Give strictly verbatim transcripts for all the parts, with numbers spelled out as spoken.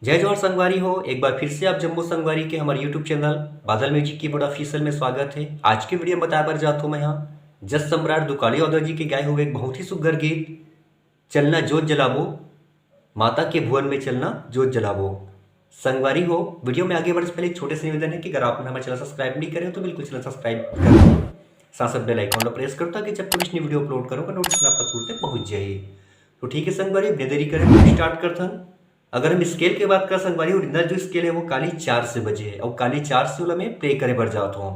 जय जोहार संगवारी हो, एक बार फिर से आप जम्मो संगवारी के हमर YouTube चैनल बादल म्यूजिक कीबोर्ड ऑफिशियल में स्वागत है। आज के वीडियो में बताए बर जात हूँ मैं यहाँ जस सम्राट दुकाली यादव जी के गाए हुए एक बहुत ही सुघर गीत चलना जोत जलाबो, माता के भुवन में चलना जोत जलाबो। संगवारी हो, वीडियो में आगे बढ़ने से पहले एक छोटे से निवेदन है कि अगर आप हमारे चैनल सब्सक्राइब नहीं करे हो तो बिल्कुल चैनल सब्सक्राइब कर दो, साथ साथ बेल आइकन ला प्रेस कर दो ताकि जब भी मैं वीडियो अपलोड करूँगा नोटिफिकेशन आप तक तुरंत पहुँच जाए। तो ठीक है संगवारी, बिना देरी करे स्टार्ट करथन। अगर हम स्केल के बात कर संगवारी हो, ओरिजिनल जो स्केल है वो काली चार से बजे है और काली चार से वाला मैं प्ले करे बर जात हूँ।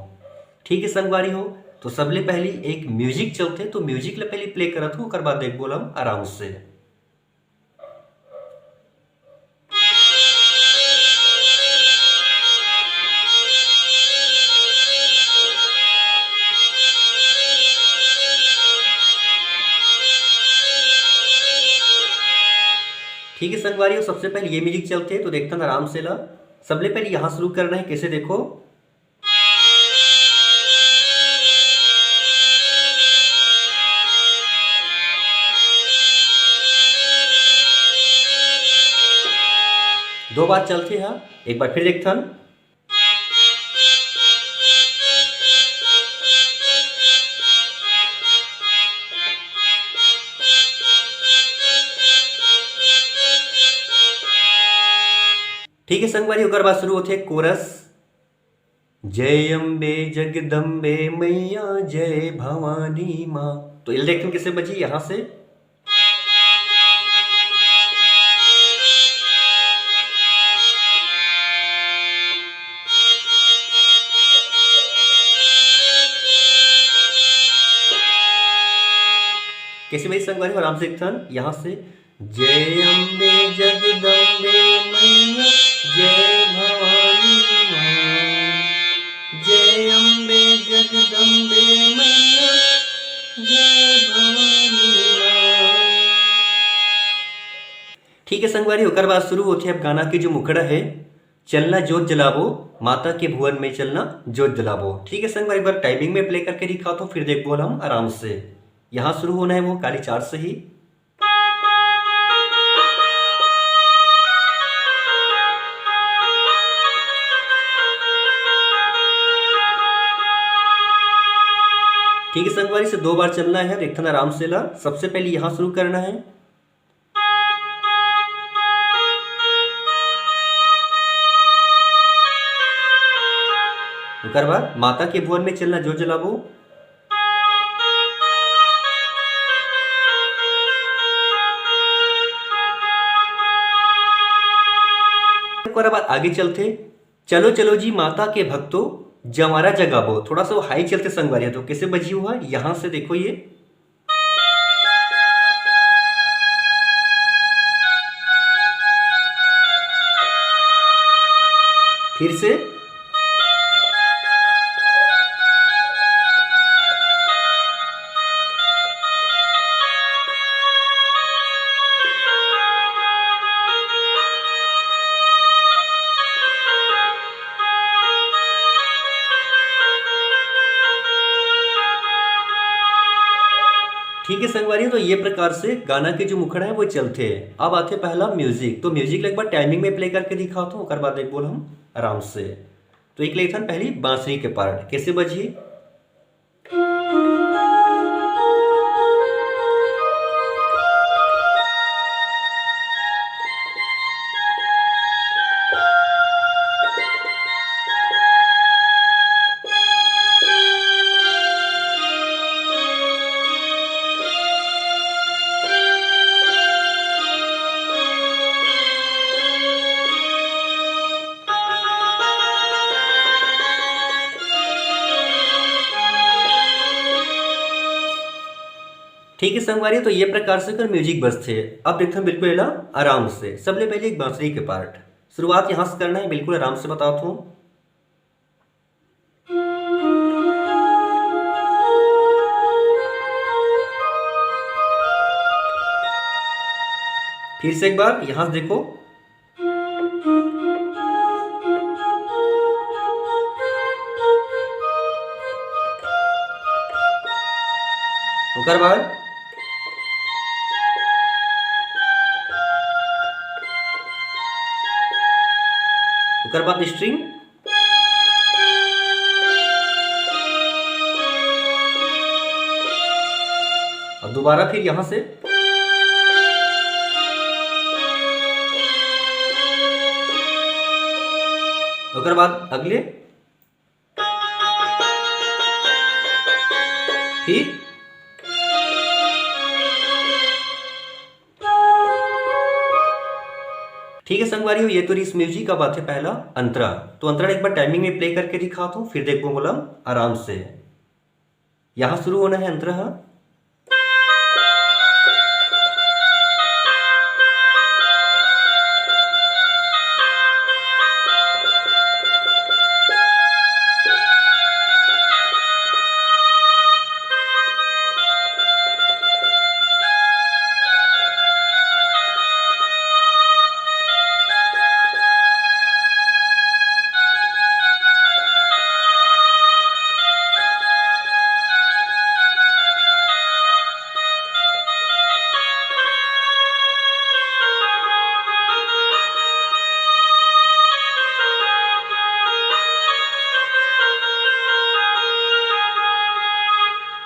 ठीक है संगवारी हो, तो सबले पहली एक म्यूजिक चलथे, तो म्यूजिक ला पहले प्ले करत हूँ, ओकर बाद देखबो ला हम आराम से। ठीक है संगवारी हो, सबसे पहले ये म्यूजिक चलथे, तो देखथन आराम से ला। सबले पहले यहाँ शुरू करना है, कैसे देखो, दो बार चलथे हा, एक बार फिर देखथन। ठीक है संगवारी, ओकर बाद शुरू होथे कोरस, जय अम्बे जगदम्बे मैया जय भवानी माँ। तो एला देखथन कैसे बजी यहाँ से। कैसे बजी संगवारी हो, आराम से एक ठन यहाँ से, जय अम्बे जगदम्बे मैया जय भवानी माँ, जय अम्बे जगदम्बे मैया जय भवानी माँ। ठीक है संगवारी, ओकर बाद शुरू होथे अब गाना के जो मुखड़ा है, चलना जोत जलाबो, माता के भुवन में चलना जोत जलाबो। ठीक है संगवारी, एक बार टाइमिंग में प्ले करके दिखात हूँ, फिर देखबो हम आराम से। यहाँ शुरू होना है वो काली चार से ही। ठीक है संगवारी, इसे दो बार चलना है, देखथन आराम से ला। सबसे पहले यहाँ शुरू करना है, ओकर बाद माता के भुवन में चलना जोत जलाबो। ओकर बाद आगे चलथे, चलो चलो जी माता के भक्तो, जवारा जगाबो। थोड़ा सा वो हाई चलथे संगवारी हो, तो कैसे बजी हुआ, यहाँ से देखो ये। फिर से। ठीक है संगवारी, तो ये प्रकार से गाना के जो मुखड़ा है वो चलथे। अब आथे पहला म्यूजिक, तो म्यूजिक ला एक बार टाइमिंग में प्ले करके दिखात हूँ, ओकर बाद देखबो हम आराम से। तो एक लेथन पहली बांसुरी के पार्ट कैसे बजी। ठीक है संगवारी, तो ये प्रकार से कर म्यूजिक बजथे। अब देखथन बिल्कुल एला आराम से। सबले पहले एक बांसुरी के पार्ट, शुरुआत यहाँ से करना है, बिल्कुल आराम से बताता हूँ। फिर से एक बार यहाँ से देखो, ओकर बाद ओकर बाद string, और दोबारा फिर यहाँ से, ओकर बाद अगले, फिर ठीक है संगवारी हो, ये तो रहिस music। अब आथे पहला अंतरा। तो अंतरा एक बार timing में play करके दिखात हूँ, फिर देखबो मोला आराम से। यहाँ शुरू होना है अंतरा ह।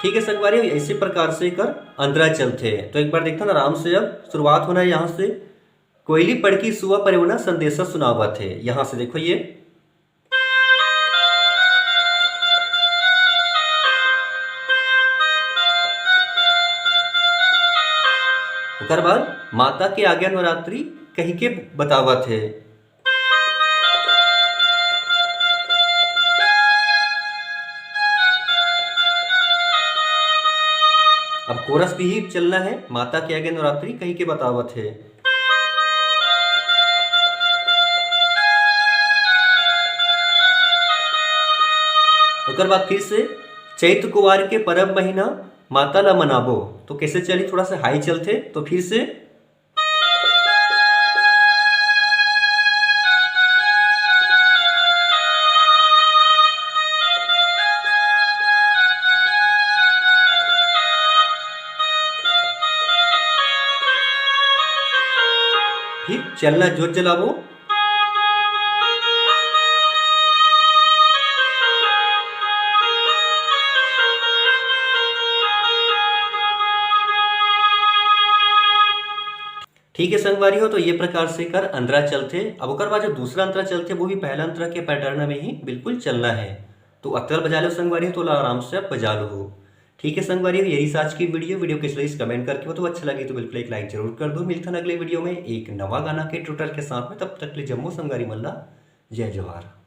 ठीक है संगवारी, ऐसे प्रकार से एकर अंतरा चलथे। तो एक बार देखथन आराम से, अब शुरुआत होना है यहाँ से। कोयली पड़की सुआ परेवना संदेशा सुनावत हे। यहाँ से देखो ये। ओकर बाद माता के आगे नवरात्रि कहि के बतावत हे। अब कोरस भी ही चलना है, माता के आगे नवरात्रि कहि के बतावत हे। ओकर बाद फिर से चैत कुवार के परब महीना माता ला मनाबो, तो कैसे चली, थोड़ा सा हाई चलथे। तो फिर से फिर चलना जोत जलाबो। ठीक है संगवारी हो, तो ये प्रकार से कर अंतरा चलथे। अब ओकर बाद जो दूसरा अंतरा चलथे, वो भी पहला अंतरा के pattern में ही बिल्कुल चलना है। तो अतका ल बजा लो संगवारी हो, तो ला आराम से आप बजा लो। ठीक है संगवारी हो, ये रहिस आज की video। Video कैसे लगिस comment करके बताओ, अच्छा लगे तो बिल्कुल एक like जरूर कर दो। मिलथन अगले video में एक नवा गाना के tutorial के साथ में। तब तक ले जम्मो संगवारी मन ला जय जोहार।